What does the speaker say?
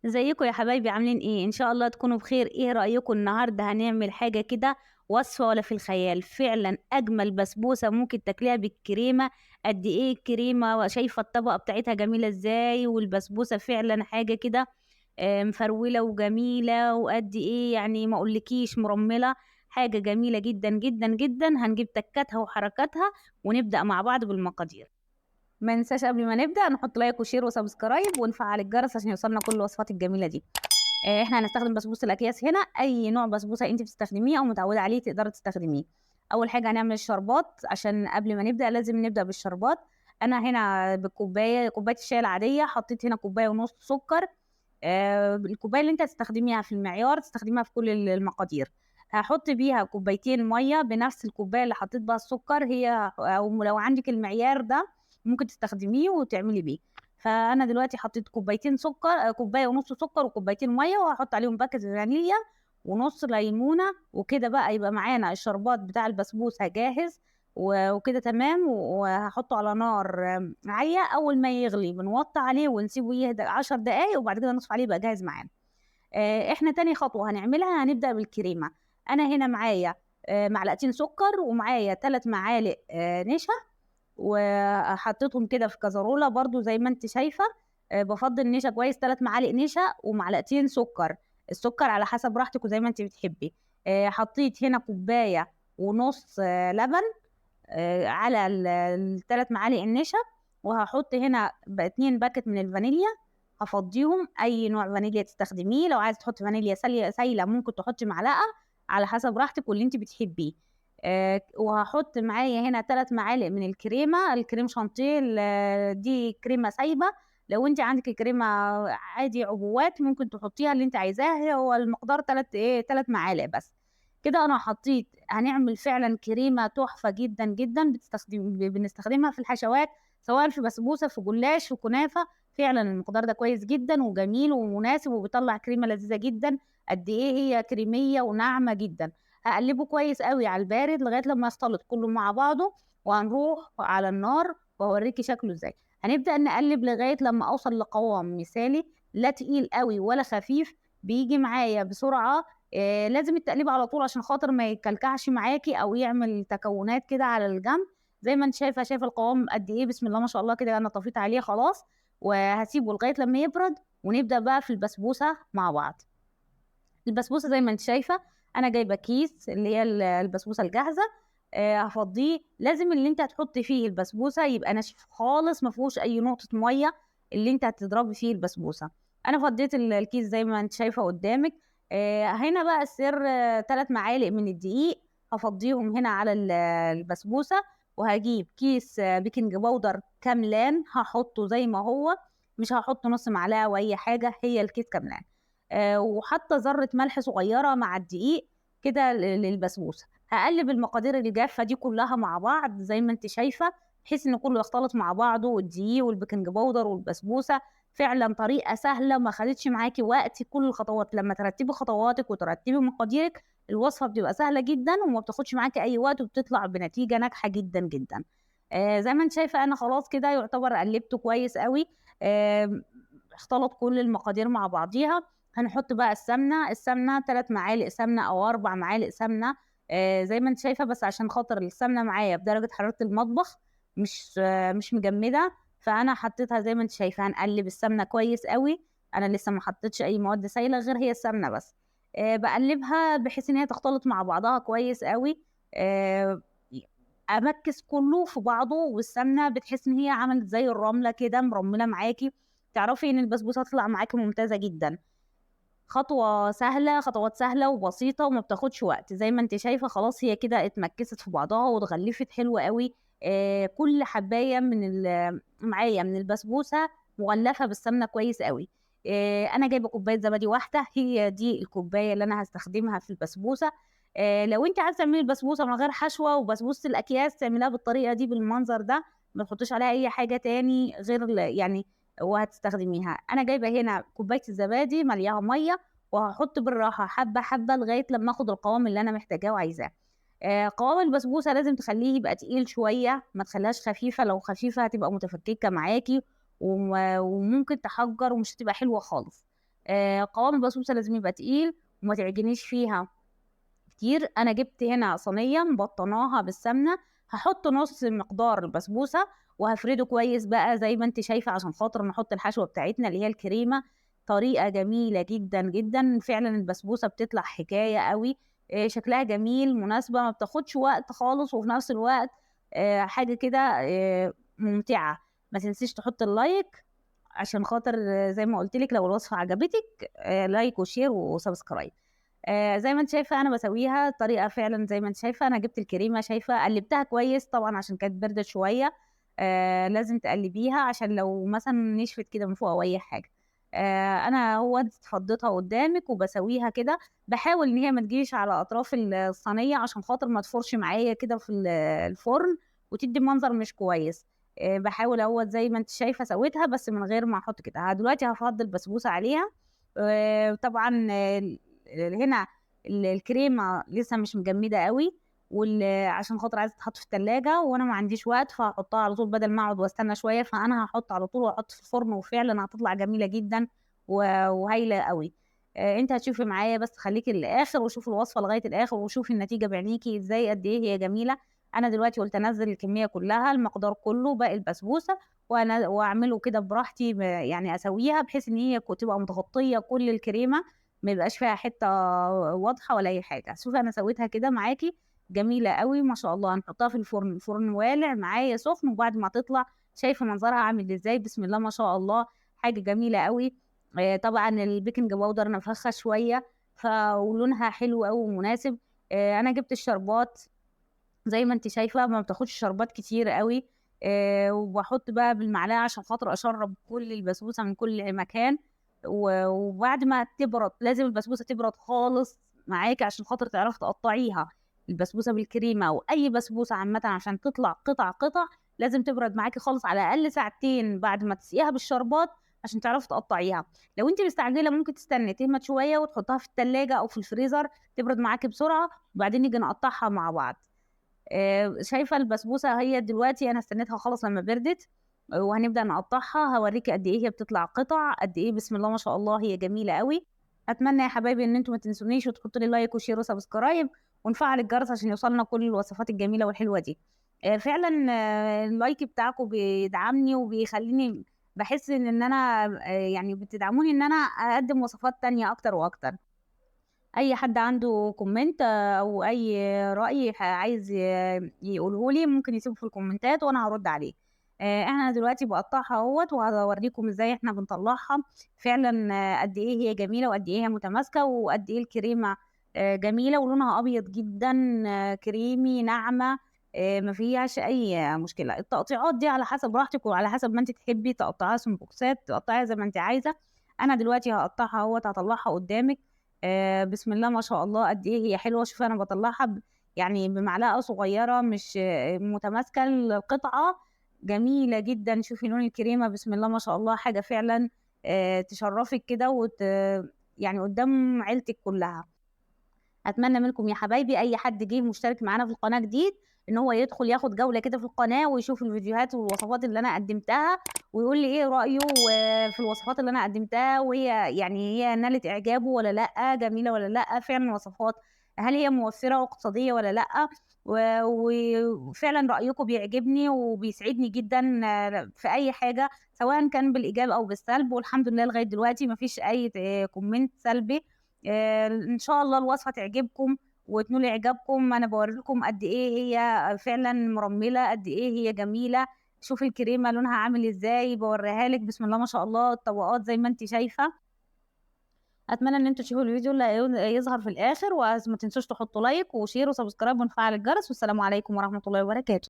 ازيكم يا حبايبي؟ عاملين ايه؟ ان شاء الله تكونوا بخير. ايه رأيكم النهارده؟ هنعمل حاجة كده وصفة ولا في الخيال، فعلا اجمل بسبوسة ممكن تاكليها بالكريمة. قد ايه الكريمة، شايفة الطبقة بتاعتها جميلة ازاي، والبسبوسة فعلا حاجة كده مفرولة وجميلة، وقد ايه يعني ما اقولكيش مرملة، حاجة جميلة جدا جدا جدا. هنجيب تكاتها وحركاتها ونبدأ مع بعض بالمقادير. ما ننساش قبل ما نبدأ نحط like و share و subscribe ونفعل الجرس عشان يوصلنا كل الوصفات الجميلة دي. احنا هنستخدم بسبوسة الأكياس هنا، أي نوع بسبوسة انت بتستخدميه أو متعودة عليه تقدري تستخدميه. أول حاجة هنعمل الشربات، عشان قبل ما نبدأ لازم نبدأ بالشربات. أنا هنا بالكوباية، كوباية الشاي العادية، حطيت هنا كوباية ونص سكر. الكوباية اللي انت هتستخدميها في المعيار تستخدميها في كل المقادير. هحط بيها كوبايتين مية بنفس الكوباية اللي حطيت بيها السكر هي، أو لو عندك المعيار ده ممكن تستخدميه وتعملي بيه. فأنا دلوقتي حطيت كوبايتين سكر، كوباية ونص سكر وكوبايتين مية، وهحط عليهم باكت فانيليا ونص ليمونة، وكده بقى يبقى معانا الشربات بتاع البسبوسة جاهز وكده تمام. وهحطه على نار عالية، أول ما يغلي بنوطي عليه ونسيبه يهدى 10 دقايق، وبعد كده نطفي عليه يبقى جاهز معانا. احنا تاني خطوة هنعملها هنبدأ بالكريمة. أنا هنا معايا، معلقتين سكر ومعايا 3 معالق، نشا، وحطيتهم كده في كزرولة برضو زي ما انت شايفة. بفضل النشا كويس، 3 معالق نشا ومعلقتين سكر، السكر على حسب راحتك وزي ما انت بتحبي. حطيت هنا كوباية ونص، لبن، على التلات معالق النشا، وهحط هنا 2 باكت من الفانيليا، هفضيهم. اي نوع فانيليا تستخدميه، لو عايزه تحطي فانيليا سايله ممكن تحطي معلقه على حسب راحتك واللي انت بتحبيه. وهحط معايا هنا 3 معالق من الكريمه، الكريم شانتيه، دي كريمه سايبه، لو انت عندك الكريمه عادي عبوات ممكن تحطيها اللي انت عايزاها، هو المقدار 3 معالق بس. كده انا حطيت، هنعمل فعلا كريمه تحفه جدا جدا، بنستخدمها في الحشوات، سواء في بسبوسه، في جلاش، في كنافه. فعلا المقدار ده كويس جدا وجميل ومناسب، وبيطلع كريمه لذيذه جدا. قد ايه هي كريميه وناعمه جدا. هقلبه كويس قوي على البارد لغايه لما يختلط كله مع بعضه، وهنروح على النار وهوريكي شكله ازاي. هنبدا نقلب لغايه لما اوصل لقوام مثالي، لا تقيل قوي ولا خفيف، بيجي معايا بسرعه. لازم التقليب على طول عشان خاطر ما يكلكعش معاكي او يعمل تكونات كده على الجنب. زي ما انت شايفه، شايفه القوام قد ايه، بسم الله ما شاء الله. كده انا طفيت عليه خلاص، وهسيبه لغايه لما يبرد، ونبدا بقى في البسبوسه مع بعض. البسبوسه زي ما انت شايفه انا جايبه كيس اللي هي البسبوسه الجاهزه، هفضيه. لازم اللي انت هتحطي فيه البسبوسه يبقى ناشف خالص، ما فيهوش اي نقطه ميه اللي انت هتضربي فيه البسبوسه. انا فضيت الكيس زي ما انت شايفه قدامك. هنا بقى السر، 3 معالق من الدقيق هفضيهم هنا على البسبوسه، وهجيب كيس، بيكنج باودر كاملان هحطه زي ما هو، مش هحط نص معلقه واي حاجه، هي الكيس كاملان. وحاطه ذره ملح صغيره مع الدقيق كده للبسبوسه. هقلب المقادير الجافه دي كلها مع بعض زي ما انت شايفه، بحيث ان كله يختلط مع بعضه، والدقيق والبيكنج باودر والبسبوسه. فعلا طريقه سهله ما خدتش معاكي وقت، كل الخطوات لما ترتبي خطواتك وترتبي مقاديرك الوصفه بتبقى سهله جدا وما بتاخدش معاكي اي وقت، وبتطلع بنتيجه ناجحه جدا جدا. زي ما انت شايفه انا خلاص كده يعتبر قلبته كويس قوي، اختلط كل المقادير مع بعضيها. هنحط بقى السمنه، السمنه 3 معالق سمنه او 4 معالق سمنه، زي ما انت شايفه، بس عشان خاطر السمنه معايا بدرجه حراره المطبخ مش مجمده، فانا حطيتها زي ما انت شايفه. هنقلب السمنه كويس قوي، انا لسه ما حطيتش اي مواد سايله غير هي السمنه بس. بقلبها بحيث ان هي تختلط مع بعضها كويس قوي، امكس كله في بعضه، والسمنه بتحس ان هي عملت زي الرمله كده، مرمله معاكي، تعرفي ان البسبوسه هتطلع معاكي ممتازه جدا. خطوه سهله، خطوات سهله وبسيطه وما بتاخدش وقت. زي ما انت شايفه خلاص هي كده اتمكست في بعضها واتغلفت حلو قوي. كل حبايه معايا من البسبوسه مغلفه بالسمنه كويس قوي. انا جايبه كوبايه زبادي واحده، هي دي الكوبايه اللي انا هستخدمها في البسبوسه. لو انت عايزه تعملي البسبوسه من غير حشوه وبسبوسه الاكياس تعمليها بالطريقه دي بالمنظر ده، ما تحطيش عليها اي حاجه تاني غير وهتستخدميها. انا جايبه هنا كوبايه الزبادي ملياها ميه، وهحط بالراحه حبه حبه لغايه لما اخد القوام اللي انا محتاجاه وعايزاه. قوام البسبوسه لازم تخليه يبقى تقيل شويه، ما تخليهاش خفيفه، لو خفيفه هتبقى متفككه معاكي وممكن تحجر ومش هتبقى حلوه خالص. قوام البسبوسة لازم يبقى تقيل وما تعجنيش فيها كتير. انا جبت هنا صينية مبطناها بالسمنه، هحط نص مقدار البسبوسه وهفرده كويس بقى زي ما انت شايفه عشان خاطر نحط الحشوه بتاعتنا اللي هي الكريمة. طريقه جميلة جدا جدا، فعلا البسبوسه بتطلع حكاية قوي، شكلها جميل، مناسبة، ما بتاخدش وقت خالص، وفي نفس الوقت حاجة كده ممتعة. ما تنسيش تحط ال like عشان خاطر زي ما قلت لك لو الوصفة عجبتك، like و share و subscribe. زي ما انت شايفه انا بسويها طريقه فعلا زي ما انت شايفه. انا جبت الكريمة شايفه قلبتها كويس طبعا عشان كانت باردة شوية، لازم تقلبيها عشان لو مثلا نشفت كده من فوق او اي حاجة. انا هو فضيتها قدامك وبسويها كده، بحاول ان هي ما تجيش على اطراف الصينية عشان خاطر ما تفرش معايا كده في الفرن وتدي منظر مش كويس. بحاول اهوت زي ما انت شايفه سويتها بس من غير ما احط كده. دلوقتي هفضي البسبوسه عليها. طبعا، هنا الكريمة لسه مش مجمده قوي، عشان خاطر عايزه تتحط في التلاجة وانا ما عنديش وقت، فهحطها على طول بدل ما اقعد واستنى شوية، فانا هحط على طول واحط في الفرن، وفعلا هتطلع جميلة جدا وهايله قوي. انت هتشوفي معايا بس خليكي للاخر وشوفي الوصفة لغاية الاخر وشوفي النتيجة بعينيكي ازاي قد ايه هي جميلة. انا دلوقتي قلت انزل الكمية كلها، المقدار كله باقي البسبوسه، واعمله كده براحتي، اسويها بحيث ان هي تبقى متغطيه كل الكريمة، ما يبقاش فيها حتة واضحة ولا اي حاجة. شوفي انا سويتها كده معاكي جميلة قوي ما شاء الله. هنحطها في الفرن، الفرن والع معايا سخن، وبعد ما تطلع شايفه منظرها عامل ازاي، بسم الله ما شاء الله، حاجة جميلة قوي. طبعا ال baking powder نفخها شوية ولونها حلو قوي ومناسب. انا جبت الشربات زي ما انت شايفه، ما بتاخدش شربات كتير قوي، وبحط بقى بالمعلقه عشان خاطر اشرب كل البسبوسه من كل مكان. وبعد ما تبرد، لازم البسبوسه تبرد خالص معاكي عشان خاطر تعرفي تقطعيها. البسبوسه بالكريمه او اي بسبوسه عامة عشان تطلع قطع قطع لازم تبرد معاكي خالص على الاقل ساعتين بعد ما تسقيها بالشربات عشان تعرفي تقطعيها. لو انت مستعجلة ممكن تستني تهمت شوية وتحطها في التلاجة او في الفريزر تبرد معاكي بسرعة، وبعدين نيجي نقطعها مع بعض. شايفه البسبوسه هي دلوقتي انا استنيتها خالص لما بردت وهنبدا نقطعها. هوريكي قد ايه هي بتطلع قطع قد ايه، بسم الله ما شاء الله هي جميلة قوي. اتمنى يا حبايبي ان انتم ما تنسونيش وتحطوا لي like و share و subscribe ونفعل الجرس عشان يوصلنا كل الوصفات الجميلة والحلوه دي. فعلا، ال like بتاعكم بيدعمني وبيخليني بحس ان انا، بتدعموني ان انا اقدم وصفات تانية اكتر واكتر. اي حد عنده comment او اي راي عايز يقوله لي ممكن يسيبه في الكومنتات وانا هرد عليه. انا دلوقتي بقطعها اهوت وهوريكم ازاي احنا بنطلعها. فعلا، قد ايه هي جميلة وقد ايه هي متماسكة وقد ايه الكريمة، جميلة ولونها ابيض جدا، كريمي ناعمة، ما فيهاش اي مشكلة. التقطيعات دي على حسب راحتك وعلى حسب ما انت تحبي تقطعيها سمبوكسات، تقطعيها زي ما انت عايزه. انا دلوقتي هقطعها اهوت، هطلعها قدامك. بسم الله ما شاء الله قد ايه هي حلوة. شوفي انا بطلعها بمعلقه صغيرة مش، متماسكة القطعة، جميلة جدا. شوفي لون الكريمة بسم الله ما شاء الله، حاجة فعلا، تشرفك كده قدام عيلتك كلها. اتمنى منكم يا حبايبي اي حد جه مشترك معانا في القناة جديد ان هو يدخل ياخد جولة كده في القناة ويشوف الفيديوهات والوصفات اللي انا قدمتها ويقول لي ايه رايه في الوصفات اللي انا قدمتها، وهي هي نالت اعجابه ولا لا، جميلة ولا لا، فعلا وصفات هل هي موفره واقتصادية ولا لا. وفعلا رايكم بيعجبني وبيسعدني جدا في اي حاجة سواء كان بالايجاب او بالسلب. والحمد لله لغاية دلوقتي مفيش اي comment سلبي. ان شاء الله الوصفة تعجبكم وتنول اعجابكم. انا بوريكم قد ايه هي فعلا مرمله، قد ايه هي جميلة. شوفي الكريمة لونها عامل ازاي، بوريها لك بسم الله ما شاء الله، الطبقات زي ما انت شايفه. اتمنى ان انتوا تشوفوا الفيديو اللي يظهر في الاخر، وما تنسوش تحطوا like و share و subscribe ونفعل الجرس. والسلام عليكم ورحمة الله وبركاته.